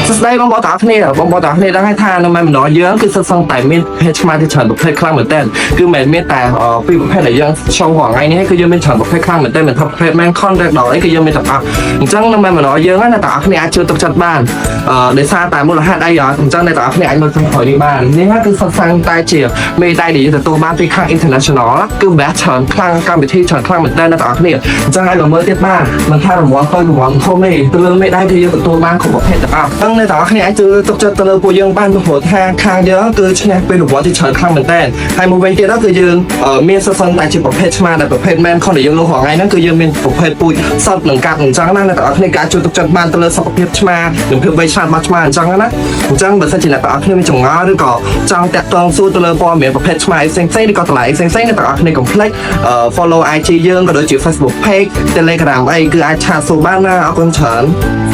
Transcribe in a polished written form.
សួស្តីបងប្អូនទាំងអស់គ្នាបងប្អូនទាំងអស់គ្នាដឹងហើយថានៅម៉ែម្ដងយើងគឺសិតសឹងតែមានភេទឆ្មាជាច្រើនប្រភេទខ្លាំងមែនទែនគឺមិនមែនមានតែពីរប្រភេទដែលយើង show រាល់ថ្ងៃនេះគឺយើងមានច្រើនប្រភេទខ្លាំងមែនទែនមិនថាប្រភេទ Maine Coon Ragdoll អីគឺយើងមានទាំងអស់អញ្ចឹងនៅម៉ែម្ដងយើងណាទាំងអស់គ្នាអាចជឿទុកចិត្តបានដោយសារតែមូលហេតុអីអត់អញ្ចឹងអ្នកទាំងអស់គ្នាអាចមើលក្នុងក្រោយនេះបាននេះគឺសិតសឹងតែជាមេដៃដែលយើងទទួលបានពីខាង international គឺ best ច្រើនខ្លាំងកម្មវិធីច្រើនខ្លាំងមែនទែនអ្នកទាំងអស់គ្នាអញ្ចឹងអាចមកមើលទៀតបានមិនថារង្វាន់តូចរង្វាន់ធំទេទៅលើមេដៃគឺយើងទទួលបានគ្រប់ប្រភេទទាំងអស់អញ្ចឹងអ្នកទាំងអស់គ្នាអាចជឿទុកចិត្តទៅលើពួកយើងបានព្រោះថាខាងយើងគឺឈ្នះពេលរង្វាន់ជាច្រើនខ្លាំងមែនទែនហើយមួយវិញទៀតគឺយើងមានសិតសឹងតែជាប្រភេទឆ្មាដែលប្រភេទ Maine Coon ដែលយើងលក់រាល់ថ្ងៃហ្នឹងគឺយើងមានប្រភេទពូជសត្វនិងកាត់អញ្ចឹងណាអ្នកទាំងអស់គ្នាការជួយទុកចិត្តបានទៅលើសុខភាពឆ្មានិងភាពវៃឆ្លាតរបស់ឆ្មាអញ្ចឹងណាអញ្ចឹងបើសិនជាអ្នកទាំងអស់គ្នាមានចម្ងល់ឬក៏ចង់តាក់ទងសួរទៅលើព័ត៌មានប្រភេទឆ្មាផ្សេងៗឬក៏តម្លៃផ្សេងៗអ្នកទាំងអស់គ្នាកុំភ្លេច follow IG យើងក៏ដូចជា Facebook page, Telegram អីគឺអាច chat សួរបានណាអរគុណច្រើន។